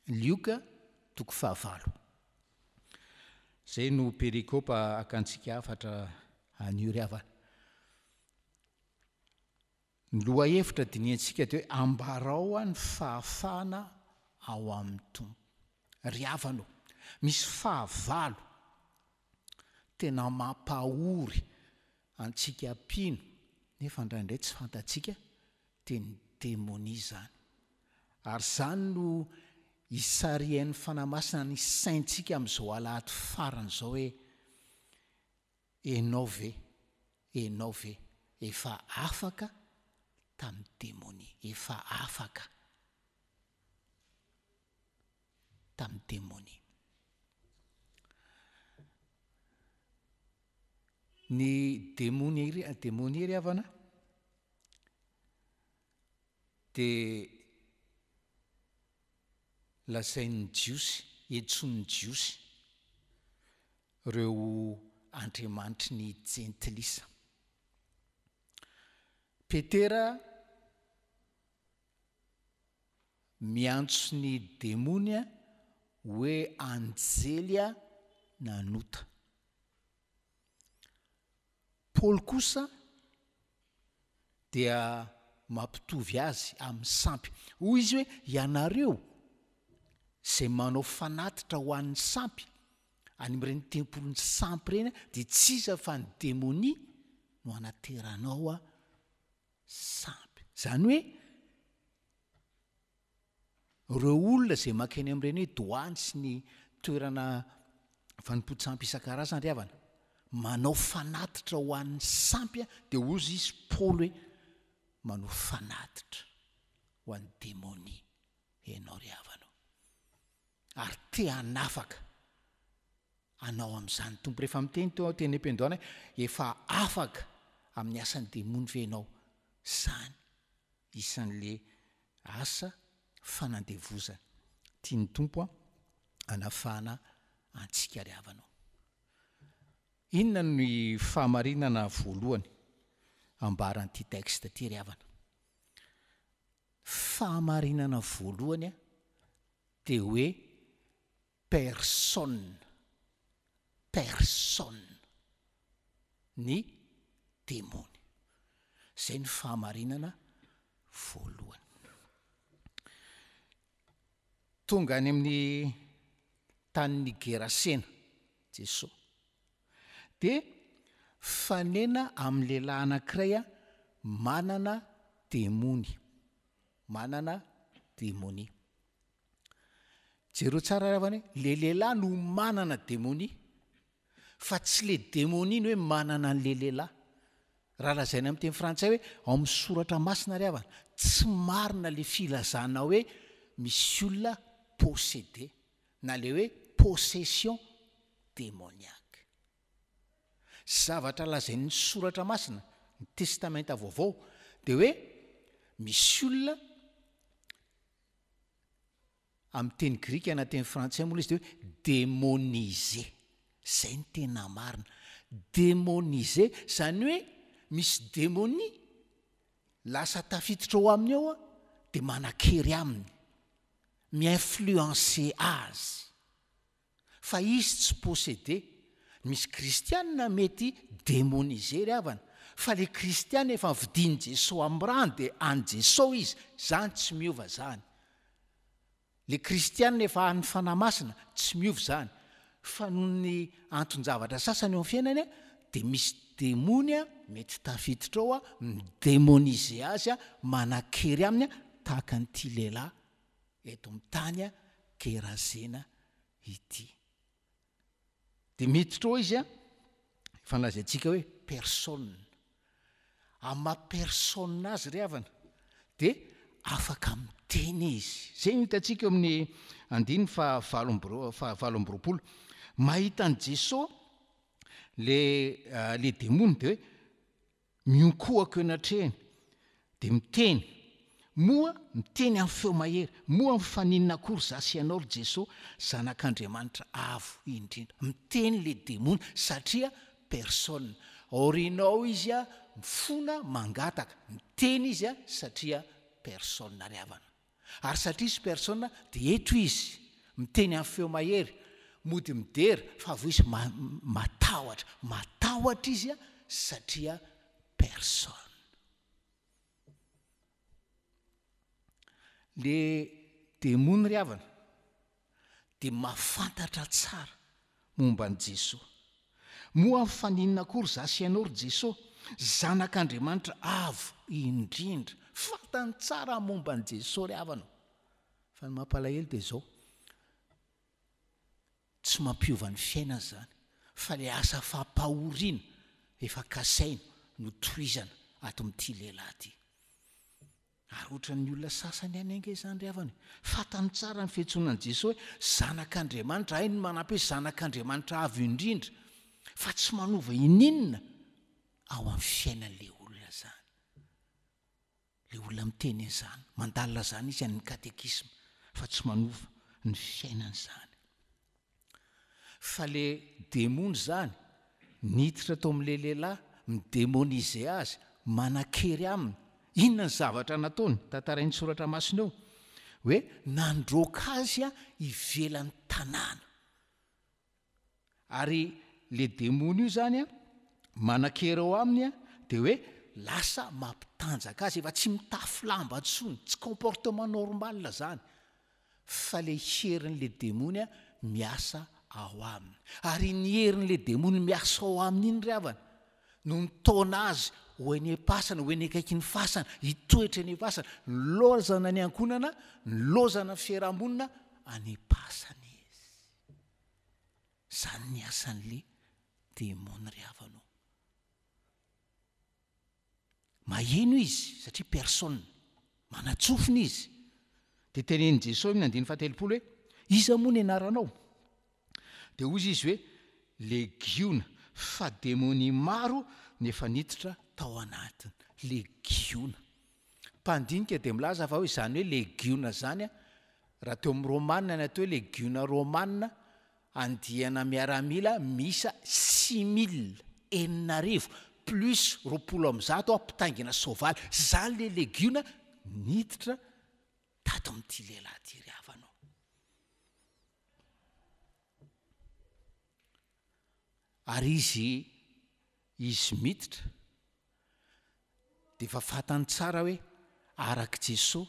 Lioka toko fahavalo. Izay no perikopa hakantsika hafatra anio ry havana. Ny lohahevitra dinihantsika dia hoe ambarao ny fahafahana ao amin'ny Tompo. Ry havana ô, misy fahavalo tena mampahory antsika mpino nefa indraindray tsy fantatsika dia ny demonia izany. Ary izany no isarihan'ny Fanahy Masina ny saintsika amin'izao alahady farany izao hoe Enao ve, enao ve efa afaka tamin'ny demonia? Efa afaka tamin'ny demonia. Ny demonia, demonia ry havana dia lazain'ny Jiosy, iantsoan'ny Jiosy ireo andriamanitry ny Jentilisa. Petera miantso ny demony hoe anjely nanota. Paoly kosa dia mampitovy azy amin'ny sampy. Hoy izy hoe, Ianareo izay manao fanatitra ho an'ny sampy, any amin'ireny tempolin'ny sampy ireny, dia tsy iza fa ny demonia no anateranao sampy. Izany hoe, Ireo olona izay mankeny amin'ireny hoe doany sy ny toerana fanompoan-tsampy isan-karazany ry havana, manao fanatitra ho an'ny sampy dia hozy izy Paoly hoe manao fanatitra ho an'ny demonia ianao ry havana o. Ary te hanafaka anao amin'izany Tompo. Rehefa miteny teo aho teny am-piandohana hoe efa afaka amin'ny asan'ny demony ve ianao? Izany isan'le asa fanandevozana tian'ny Tompo hanafahana antsika ry havana o. Inona ny fahamarinana voalohany ambaran'ity texte ity ry havana? Fahamarinana voalohany dia hoe personne, personne, ny demony. Izay no fahamarinana voalohany. Tonga any amin'ny tanin'i Gerasena Jesoa. Dia mifanena amin'ny lehilahy anankiray manana demony. Manana demonia. Jereo tsara ry havana hoe le lehilahy no manana demonia fa tsy le demonia no hoe manana an'le lehilahy. Raha lazaina amin'ny teny frantsay hoe ao amin'ny soratra masina ry havana, tsy marina le filazana hoe misy olona possédé na le hoe possession démoniaque. Zavatra lazain'ny soratra masina, ny testamenta vaovao, dia hoe misy olona Amin'ny teny grika na teny frantsay moa ilay izy dia hoe démonisé. Izay no tena marina. Démonisé, izany hoe misy demonia lasa tafiditra ao aminy ao dia manan-kery aminy, mi-influencer azy. Fa izy tsy possédé. Misy kristianina mety démonisé ry havana, fa le kristiana efa novidian'i Jeso amin'ny rany dia an'i Jeso izy, zany tsy miova zany. Le kristianina efa an'ny Fanahy Masina, tsy miova zany. Fa noho ny anton-javatra sasany eo amin'ny fiainany dia misy demony mety tafiditra ao mi-démoniser azy, manan-kery aminy tahaka an'ity lehilahy eto amin'ny tany Gerazena ity. Dia miditra ao izy, efa nolazaintsika hoe personne. Amin'ny maha personne azy ry havana, dia afaka miteny izy. Izay no hitantsika eo amin'ny andininy fahavalo amby roa, fahavalo amby roapolo. Mahita an'i Jesoa le, le demony dia hoe Mionkohaka eo anatrehany, dia miteny, Moa miteny amin'ny feo mahery, moa mifaninona akory izaho sy ianao, ry Jeso, Zanak'Andriamanitra Avo Indrindra? Miteny ilay demony, satria personne. Aorianao izy mifona, mangataka. Miteny izy satria personne ry havana. Ary satria izy personne dia eto izy miteny amin'ny feo mahery, mody midera fa avy eo izy matahotra. Matahotra izy satria personne. Le demony ry havana dia mahafantatra tsara momba an'i Jesoa. Moa mifaninona akory za sy ianao ry Jesoa, Zanak'Andriamanitra avo indrindra. Fantany tsara momba an'i Jesoa ry havana o. Fa ny mampalahelo dia izao, Tsy mampiova ny fiainana izany fa ilay asa fampahoriana efa kasaina no tohizana ato amin'ity lehilahy ity. Ary ohatran'ny olona sasany ihany ange izany ry havana e. Fantany tsara ny fiantsoana an'i Jesoa hoe Zanak'Andriamanitra, hainy ny manampy hoe Zanak'Andriamanitra avo indrindra, fa tsy manova ininona ao amin'ny fiainan'ilay olona izany. Ilay olona miteny an'izany, mandalina izany izy any amin'ny katekisma, fa tsy manova ny fiainany izany. Fa ilay demony izany, niditra tao amin'ilay lehilahy, mi-demoniser azy, manan-kery aminy. Inona ny zavatra nataony? Tantarain'ny Soratra Masina eo, hoe nandroaka azy ivelan'ny tanàna. Ary le demony io zany an, manan-kery ao aminy an, de hoe lasa mampitanjaka azy, efa tsy mitafy lamba intsony, tsy comportement normal zany, fa le herin'le demony an miasa ao aminy. Ary iny herin'le demony miasa ao aminy iny ry havana, no nitaona azy ho eny am-pasana, ho eny akaikin'ny fasana, hitoetra eny am-pasana, nilaozana ny ankohonana, nilaozana ny fiarahamonina, any am-pasana izy. Zany ny asan'le demony ry havana o. Maheno izy satria personne, manatsofina izy. Dia tenenin'i Jesoa amin'ny andininy fahatelopolo hoe, Iza moa ny anaranao? Dia hozy izy hoe, Legiona, fa demonia maro no efa niditra tao anatiny. Legiona. Mpandinika dia milaza fa hoe izany hoe legiona izany, raha teo amin'ny Romana ny atao hoe legiona romana, andiana miaramila miisa 6000, 6000, plus 120 mpitaingina soavaly. Izany ilay legiona niditra tato amin'ity lehilahy ity ry havana ô. Ary izy izy miditra dia efa fantany tsara hoe arak'i Jesoa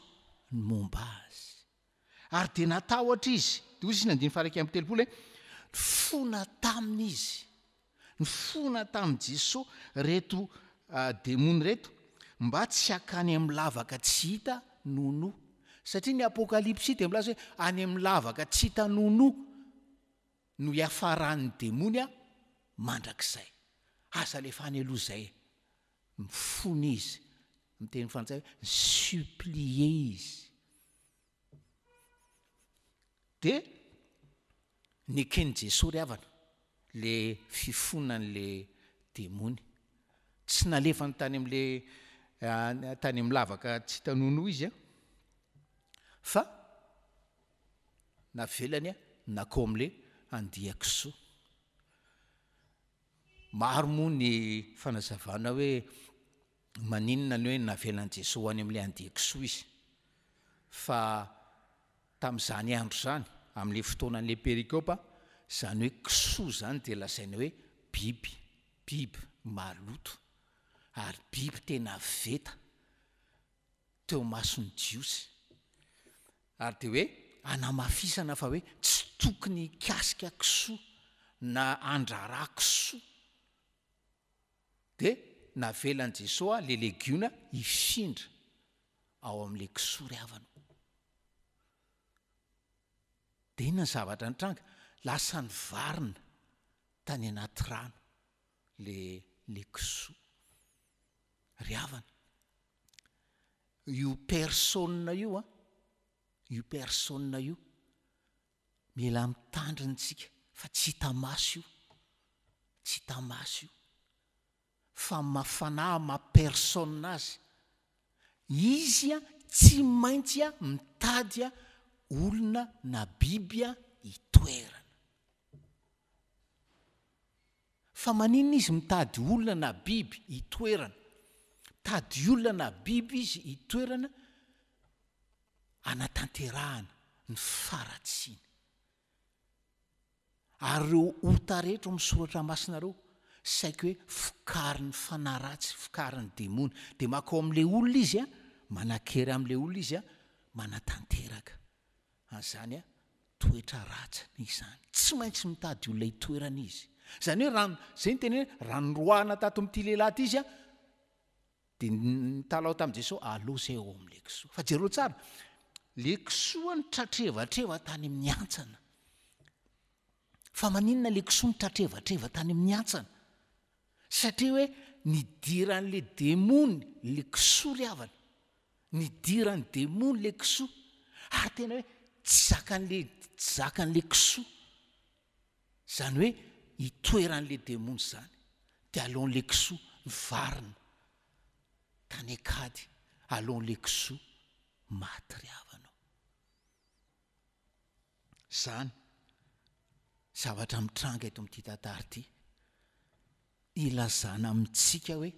ny momba azy. Ary dia natahotra izy. Dia hoy izy ny andininy faha 31 hoe, nifona taminy izy. Nifona tamin'i Jesoa ireto demony ireto mba tsy hakany amin'ny lavaka tsy hita nonoa. Satria ny Apokalypsy dia milaza hoe any amin'ny lavaka tsy hita nonoa no hiafaran'ny demony mandrakizay. Aza alefa any aloha izay e. Mifona izy. Amin'ny teny frantsay hoe mi-supplier izy. Dia neken'i Jesoa ry havana le fifonan'le demony. Tsy nalefany tany amin'le tany amin'ny lavaka tsy hita nonoa izy an, fa navelany nankao amin'le andian-kisoa. Maro moa ny fanazavana hoe maninona ny hoe navelan'i Jesoa ho any amin'ilay andian-kisoa izy. Fa tamin'izany andro izany, amin'ilay fotoanan'ilay perikopa, izany hoe kisoa izany dia lazaina hoe biby, biby maloto, ary biby tena veta teo imason'ny Jiosy. Ary dia hoe anamafisana fa hoe tsy tokony hikasika kisoa na handrara kisoa. Dia navelan'i Jesoa le legiona hifindra ao amin'ilay kisoa ry havana o. Dia inona ny zavatra nitranga? Lasa nivarina tany anaty rano le le kisoa. Ry havana, io personne io an, io personne io, Mila mitandrina tsika fa tsy hita maso io, tsy hita maso io. Fa ny maha fanahy maha personne azy, izy tsy maintsy mitady olona na biby hitoerana. Fa maninona izy mitady olona na biby hitoerana? Mitady olona na biby izy hitoerana. Anatanterahana ny faharatsiana. Ary ireo ota rehetra ao amin'ny soratra masina ireo, saiky hoe vokarin'ny fanahy ratsy, vokarin'ny demony. Dia makao amin'ilay olona izy, manan-kery amin'ilay olona izy, manatanteraka an'izany toetra ratsiny izany. Tsy maintsy mitady olona hitoerana izy. Izany hoe raha, izay no tena hoe raha noroahana tato amin'ity lehilahy ity izy, Dia nitalaho tamin'i Jesoa, Aleo izay ao amin'ilay kisoa. Fa jereo tsara, ilay kisoa nitratrevatreva tany amin'ny hantsana. Fa maninona ilay kisoa nitratrevatreva tany amin'ny hantsana? Satria hoe nidiran'ilay demony ilay kisoa ry havana. Nidiran'ny demony ilay kisoa. Ary tena hoe tsy zakan'ilay tsy zakan'ilay kisoa. Izany hoe itoeran'ilay demony izany. Dia aleon'ilay kisoa mivarina tany an-kady, aleon'ilay kisoa maty ry havana ô. Izany zavatra mitranga eto amin'ity tantara ity. Ilazana amintsika hoe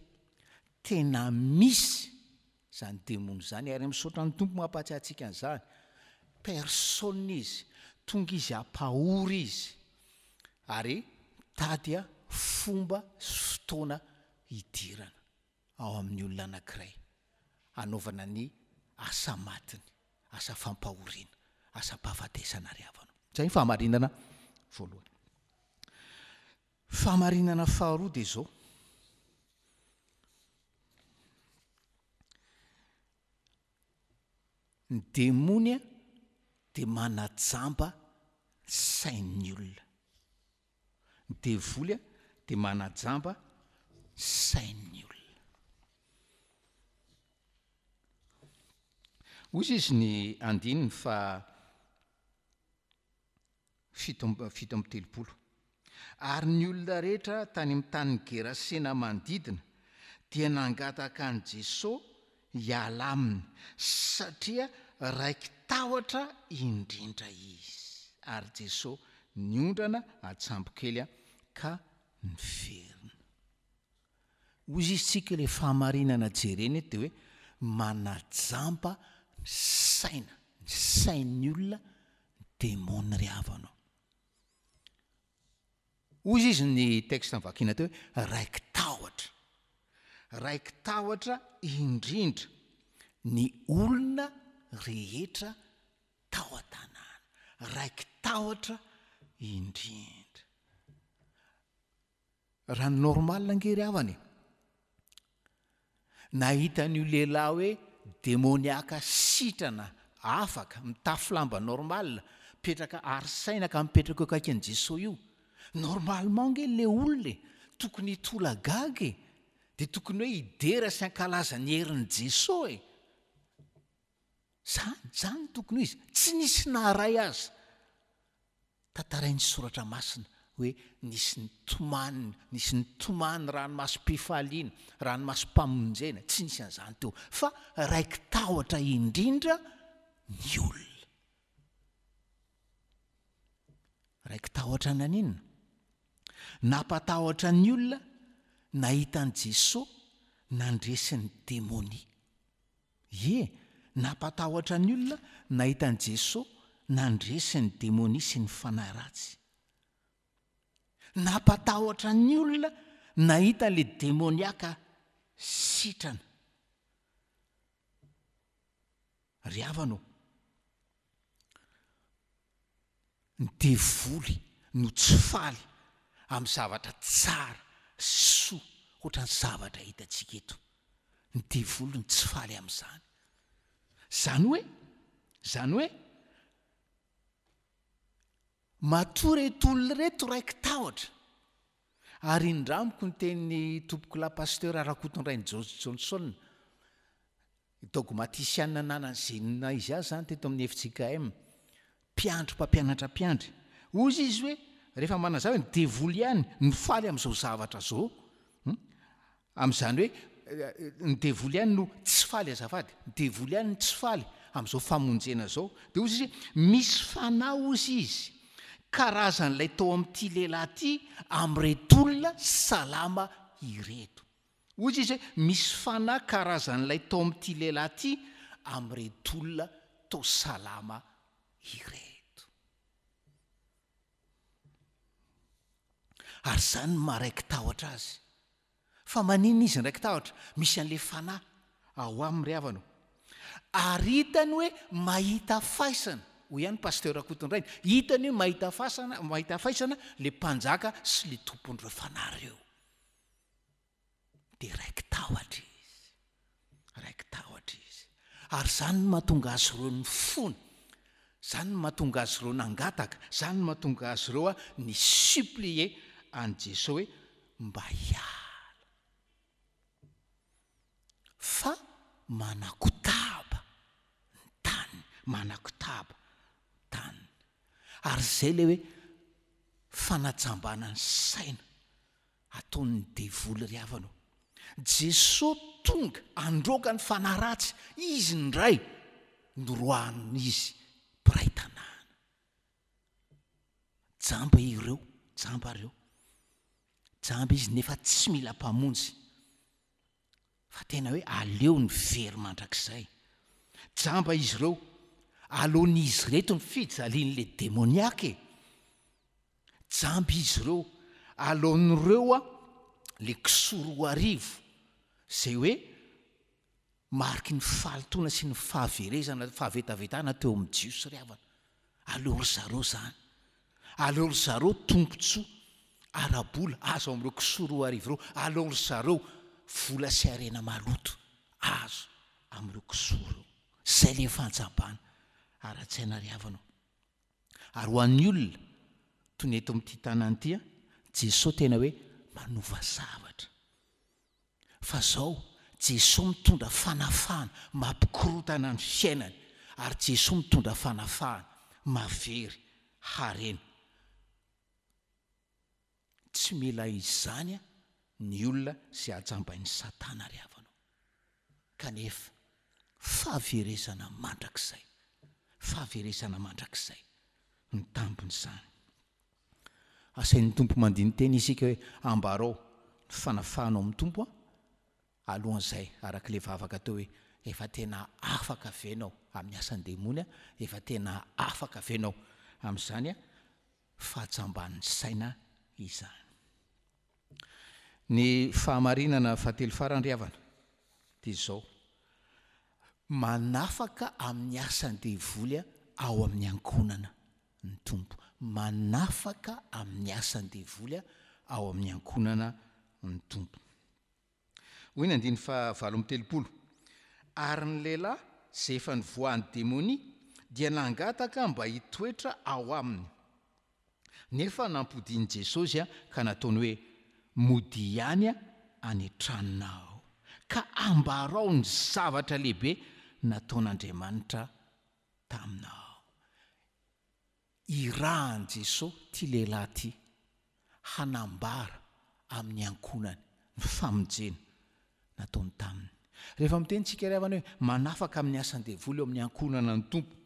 tena misy izany demony izany ary misaotra ny Tompo mampahatsiahy antsika an'izany. Personne izy, tonga izy hampahory izy ary mitady fomba sy fotoana hidirana ao amin'ny olona anankiray hanaovana ny asa matiny, asa fampahoriana, asam-pahafatesana ary havana. Izay ny fahamarinana voalohany. Fahamarinana faharoa dia izao, ny demony dia manajamba ny sain'ny olona. Ny devoly dia manajamba ny sain'ny olona. Hoy izy ny andininy fa 37. Ary ny olona rehetra tany amin'ny tanin'i Gerasena manodidina dia nangataka an'i Jesoa hiala aminy, satria raiki-tahotra indrindra izy. Ary Jesoa niondrana an-tsambokely ka niverina. Hoy izy tsika ilay fahamarinana jerena eto dia hoe manajamba ny saina, ny sain'ny olona ny demony ry havana o. Hoy izy ny texte novakiana teo hoe raiki-tahotra, raiki-tahotra indrindra ny olona rehetra tao an-tanàna, raiki-tahotra indrindra. Raha ny normal ange ry havana e! Nahita an'io lehilahy hoe demoniaka sitrana, afaka, mitafy lamba normal, mipetraka ary saina ka mipetraka eo akaikin'i Jesoa io. Normalement ange le olona e, tokony hitolagaga e! Dia tokony hoe hidera sy hankalaza ny herin'i Jesoa e! Zany, zany no tokony ho izy. Tsy nisy naharay aza. Tantarain'ny Soratra Masina hoe nisy nitomany, nisy nitomany ranomasom-pifaliana, ranomasom-pamonjena, tsy nisy an'izany teo. Fa raiki-tahotra indrindra ny olona. Raiki-tahotra naninona? Nampatahotra ny olona nahita an'i Jesoa nandresy ny demonia. Ie, nampatahotra ny olona nahita an'i Jesoa nandresy ny demonia sy ny fanahy ratsy. Nampatahotra ny olona nahita ilay demoniaka sitrana. Ry havana ô, ny devoly no tsy faly amin'ny zavatra tsara sy soa ohatran'ny zavatra hitantsika eto. Ny devoly no tsy faly amin'izany. Izany hoe, izany hoe, matoa ireto olona ireto raiki-tahotra, ary indramiko ny tenin'ny tompokolahy Pasteur Rakotondrainy Johnson, Dogmatisiana nanana izay naha izy azy izany teto amin'ny fjkm. Mpiandry mpampianatra mpiandry. Hoy izy hoe, rehefa manazava hoe ny devoly ihany no faly amin'izao zavatra izao. Amin'izany hoe ny devoly ihany no tsy faly azafady. Ny devoly ihany no tsy faly amin'izao famonjena izao. Dia hoy izy hoe, misy fanahy hozy izy, karazan'ilay tao amin'ity lehilahy ity amin'ireto olona salama ireto. Hoy izy hoe, Misy fanahy karazan'ilay tao amin'ity lehilahy ity amin'ireto olona tao. atao salama ireto. Ary izany no maha raiki-tahotra azy. Fa maninona izy niraiki-tahotra? Misy an'ilay fanahy ao aminy ry havana o. Ary hitany hoe mahita faisana, hoy ihany Pasteur Rakotondrainy, hitany hoe mahita fasana, mahita faisana ilay mpanjaka sy ilay tompon'ireo fanahy ireo. Dia raiki-tahotra izy. Raiki-tahotra izy. Ary izany no mahatonga azy ireo nifona. Izany no mahatonga azy ireo nangataka. Izany no mahatonga azy ireo ni-supplier an'i Jesoa hoe mba hiala. Fa manakotaba ny taniny, manakotaba ny taniny. Ary izay ilay hoe fanajambana ny saina. Ataon'ny devoly ry havana o. Jesoa tonga handroaka ny fanahy ratsy, izy indray noroahan'izy mpiray tanàna. Jamba ireo, jamba ireo. Jamba izy nefa tsy mila mpamonjy. Fa tena hoe aleony very mandrakizay. Jamba izy ireo, aleon'izy ireto ny fijalian'ilay demoniaka e. Jamba izy ireo, aleon'ireo le kisoa 2000, izay hoe mariky ny fahalotoana sy ny fahaverezana, fahavetavetana teo amin'ny Jiosy ry havana. Aleo ry zareo izany. Aleo ry zareo tombontsoa ara-bola azo amin'ireo kisoa 2000 ireo. Aleo ry zareo vola sy harena maloto azo amin'ireo kisoa ireo. Izay ilay fahajambana ara-tsaina ry havana o. Ary ho an'ny olona toy ny eto amin'ity tanàna ity, Jesoa tena hoe manova zavatra. Fa zao, Jesoa mitondra fanafahana, mampikorontana ny fiainany, ary Jesoa mitondra fanafahana, mahavery harena. Tsy mila izany ny olona izay hajambain'i Satana ry havana o. Kanefa, fahaverezana mandrakizay, fahaverezana mandrakizay no tambin'izany. Asain'ny Tompo mandini-tena isika hoe ambarao ny fanafahana ao amin'ny Tompo an, alohan'izay araka ilay vavaka teo hoe efa tena afaka ve ianao amin'ny asan-demony an, efa tena afaka ve ianao amin'izany fahajamban'ny saina izany. Ny fahamarinana fahatelo farany ry havana dia izao, manafaka amin'ny asan-devoly ao amin'ny ankohonana ny Tompo. Manafaka amin'ny asan-devoly ao amin'ny ankohonana ny Tompo. Hoy ny andininy faha 38, Ary ny lehilahy izay efa nivoahan'ny demonia dia nangataka mba hitoetra ao aminy. Nefa nampodian'i Jesosy ka nataony hoe, Modia ihany any an-tranonao, ka ambarao ny zavatra lehibe nataon'Andriamanitra taminao. Irahan'i Jesoa ity lehilahy ity hanambara amin'ny ankohonany ny famonjena nataony taminy. Rehefa miteny isika ry havana hoe manafaka amin'ny asan-devoly eo amin'ny ankohonana ny Tompo,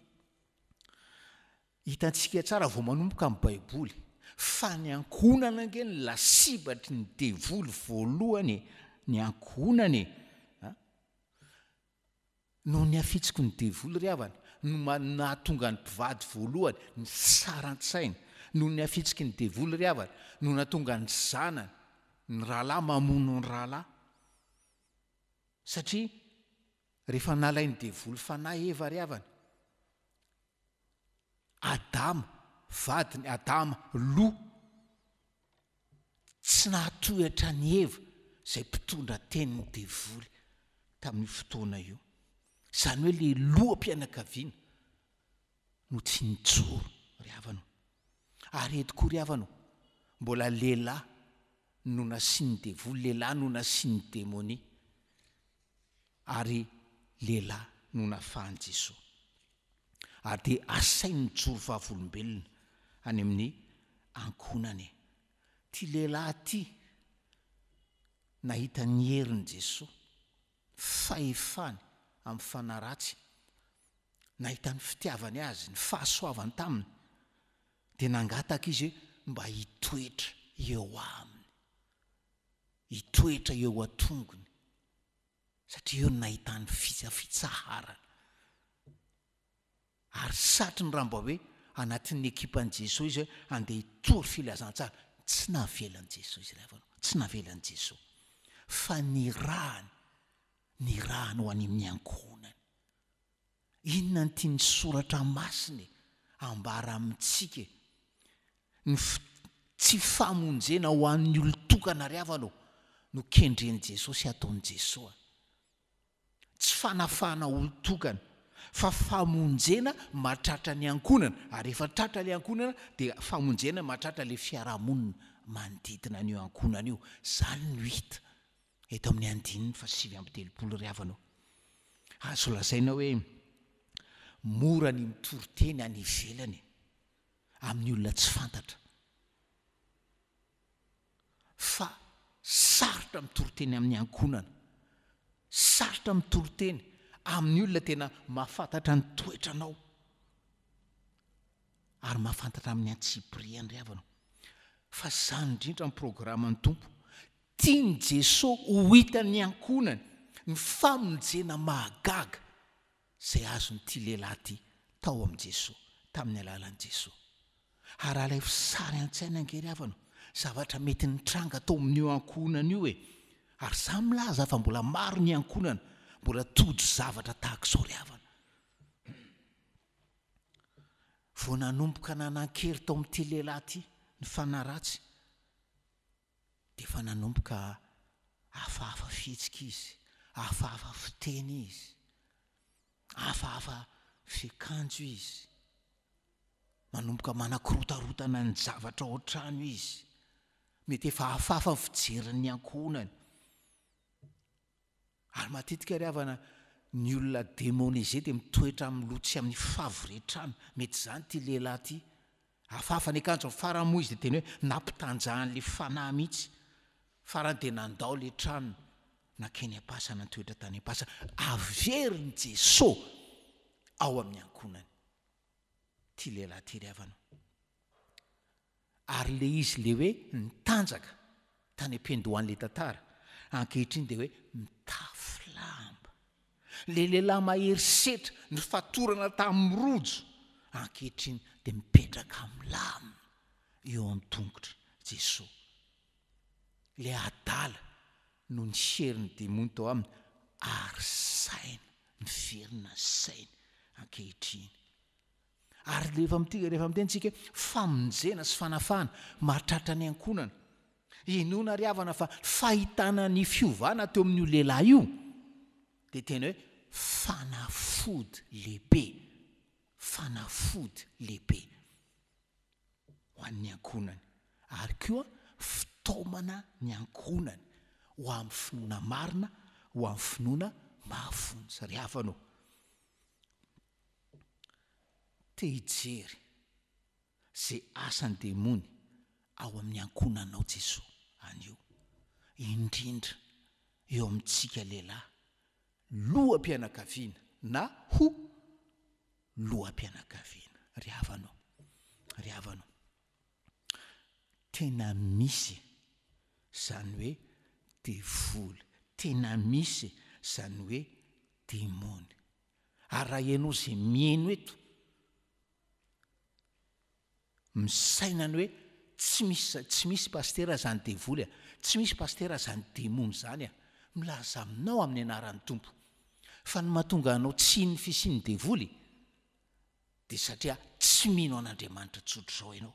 hitantsika tsara vao manomboka amin'ny Baiboly fa ny ankohonana ange no lasibatry ny devoly voalohany e, ny ankohonana e. Noho ny hafitsiky ny devoly ry havana no nahatonga ny mpivady voalohany nisaran-tsaina. Noho ny hafitsiky ny devoly ry havana no nahatonga ny zanany, ny rahalahy mamono ny rahalahy. Satria rehefa nalain'ny devoly fanahy Eva ry havana, Adama, vadiny, Adama, loha. Tsy nahatohitra an'i Eva izay mpitondra tenin'ny devoly tamin'io fotoana io. Izany hoe ilay loham-pianakaviana no tsy nijoro ry havana o. Ary eto koa ry havana o, mbola lehilahy no nasian'ny devoly, lehilahy no nasian'ny demonia, ary lehilahy no nafahan'i Jesoa. Ary dia asainy mijoro vavolombelona any amin'ny ankohonany. Ity lehilahy ity nahita ny herin'i Jesoa, fahefany amin'ny fanahy ratsy, nahita ny fitiavany azy, ny fahasoavany taminy, dia nangataka izy hoe mba hitoetra eo aminy, hitoetra eo an-tongony. Satria eo no nahitany fitsaharana. Ary satriny raha mba hoe anatin'ny ekipan'i Jesoa izy hoe handeha hitory filazantsara. Tsy navelan'i Jesoa izy ry havana ô. Tsy navelan'i Jesoa. Fa nirahany, nirahany ho any amin'ny ankohonany. Inona no tian'ny soratra masina e, ambara amintsika e? Ny tsy famonjena ho an'ny olon-tokana ry havana ô, no kendren'i Jesoa sy ataon'i Jesoa. Tsy fanafahana olon-tokana, fa famonjena mahatratra ny ankohonana, ary rehefa tratra ilay ankohonana dia famonjena mahatratra ilay fiarahamonina manodidina an'io ankohonana io. Izany no hita eto amin'ny andininy faha-39 ry havana ô. Azo lazaina hoe mora ny mitory teny any ivelany amin'ny olona tsy fantatra. Fa sarotra mitory teny amin'ny ankohonana. Sarotra mitory teny amin'ny olona tena mahafantatra ny toetranao. Ary mahafantatra amin'ny antsipiriany ry havana. Fa izany indrindra ny programan'ny Tompo. Tian'i Jesoa ho hitan'ny ankohonany ny famonjena mahagaga izay azon'ity lehilahy ity tao amin'i Jesoa, tamin'ny alalan'i Jesoa. Ary alaivo sary an-tsaina ange ry havana, zavatra mety nitranga tao amin'io ankohonana io e! Ary za milaza fa mbola maro ny ankohonana mbola tojo zavatra tahaka izao ry havana. Vao nanomboka nanan-kery tao amin'ity lehilahy ity ny fanahy ratsy, dia efa nanomboka hafahafa fihetsika izy, hafahafa fiteny izy, hafahafa fiakanjo izy, manomboka manakorontarotana ny zavatra ao an-trano izy, mety efa hafahafa ny fijerin'ny ankohonany. Ary matetika ry havana, ny olona demonisé dia mitoetra amin'ny loto sy amin'ny favoretrana. Mety izany ity lehilahy ity. Hafahafa ny akanjony, farany moa izy dia tena hoe nampitanjahan'ilay fanahy mihitsy. Farany dia nandao ilay tranony, nankeny am-pasana, nitoetra tany am-pasana. Averin'i Jesoa ao amin'ny ankohonany ity lehilahy ity ry havana. Ary le izy le hoe nitanjaka tany am-piandohan'le tantara, ankehitriny dia hoe mitafy lamba. Le lehilahy mahery setra, nofatorana tamin'ny rojo, ankehitriny dia mipetraka milamina eo an-tongotr'i Jesoa. Le adala no niherin'ny demony tao aminy ary saina, miverina ny sainy ankehitriny. Ary rehefa mity, rehefa miteny tsika hoe famonjena sy fanafahana mahatratra ny ankohonana. Inoana ry havana fa fahitana ny fiovana teo amin'io lehilahy io dia tena hoe fanafody lehibe, fanafody lehibe ho an'ny ankohonany ary koa fitaomana ny ankohonany ho amin'ny finoana marina, ho amin'ny finoana mahavonjy. Ry havana ô, Te hijery ze asan'ny demony ao amin'ny ankohonanao Jesoa anio, indrindra eo amintsika lehilahy loham-pianakaviana na ho loham-pianakaviana. Ry havana ô, ry havana ô, tena misy zany hoe devoly, tena misy zany hoe demony. Ary raha ianao izay mihaino eto, misaina ny hoe tsy misy tsy misy pasitera izany devoly a, tsy misy pasitera izany demony izany a, milaza aminao amin'ny anaran'ny Tompo fa ny mahatonga anao tsy hino ny fisian'ny devoly dia satria tsy mino an'Andriamanitra tsotr'izao ianao.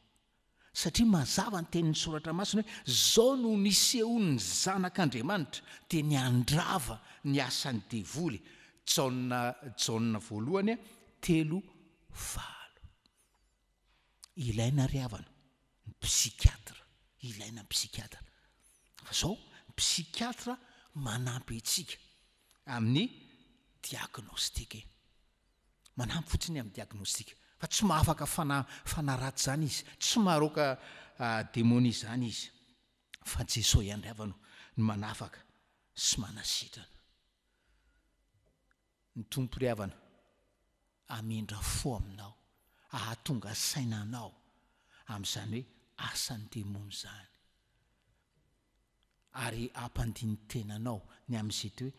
Satria mazava ny tenin'ny Soratra Masina hoe izao no nisehoan'ny Zanak'Andriamanitra, dia ny handrava ny asan'ny devoly, Jaona Jaona voalohany 3, 8. Ilaina ry havana ny psychiatre, ilaina ny psychiatre. Fa izao, ny psychiatre manampy antsika amin'ny diagnostic e. Manampy fotsiny amin'ny diagnostic fa tsy mahafaka fana fanahy ratsy izany izy, tsy maharoaka demonia izany izy fa Jesoa ihany ry havana no manafaka sy manasitrana. Ny Tompo ry havana hamindra fo aminao, hahatonga saina anao amin'izany hoe asan'ny demony izany ary hampandini-tena anao ny amin'izay hoe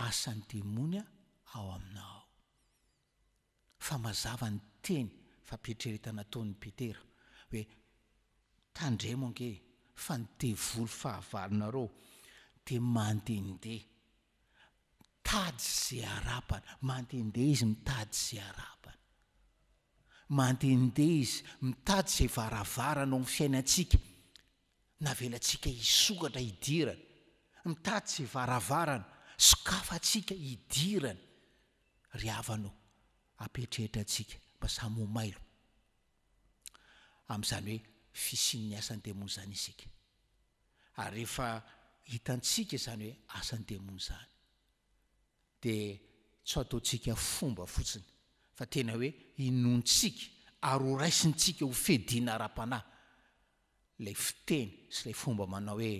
asan'ny demony ao aminao. Fa mazava ny teny fampieritreretana ataon'i Petera hoe tandremo ange fa ny devoly fahavalonareo dia mandehandeha mitady ze harapany, mandehandeha izy mitady ze harapany. Mandehandeha izy mitady ze varavarana ao amin'ny fiainantsika navelantsika hisokatra hidirany, mitady ze varavarana sokafantsika hidirany. Ry havana ô, ampieritreritra antsika mba samy ho mailo amin'izany hoe fisian'ny asan'ny demony izany isika. Ary rehefa hitantsika izany hoe asan'ny demony izany, dia tsy ho ataontsika fomba fotsiny fa tena hoe inoantsika ary horaisintsika ho fiadiana ara-panahy ilay fiteny sy ilay fomba manao hoe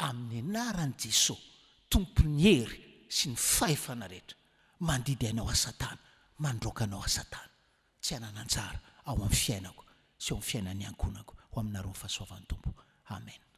amin'ny anaran'i Jesoa Tompon'ny hery sy ny fahefana rehetra, mandidy anao aho Satana, mandroaka anao aho Satana, tsy hanana anjara ao amin'ny fiainako sy ao amin'ny fiainan'ny ankohonako, ho aminareo ny fahasoavan'ny Tompo. Amen.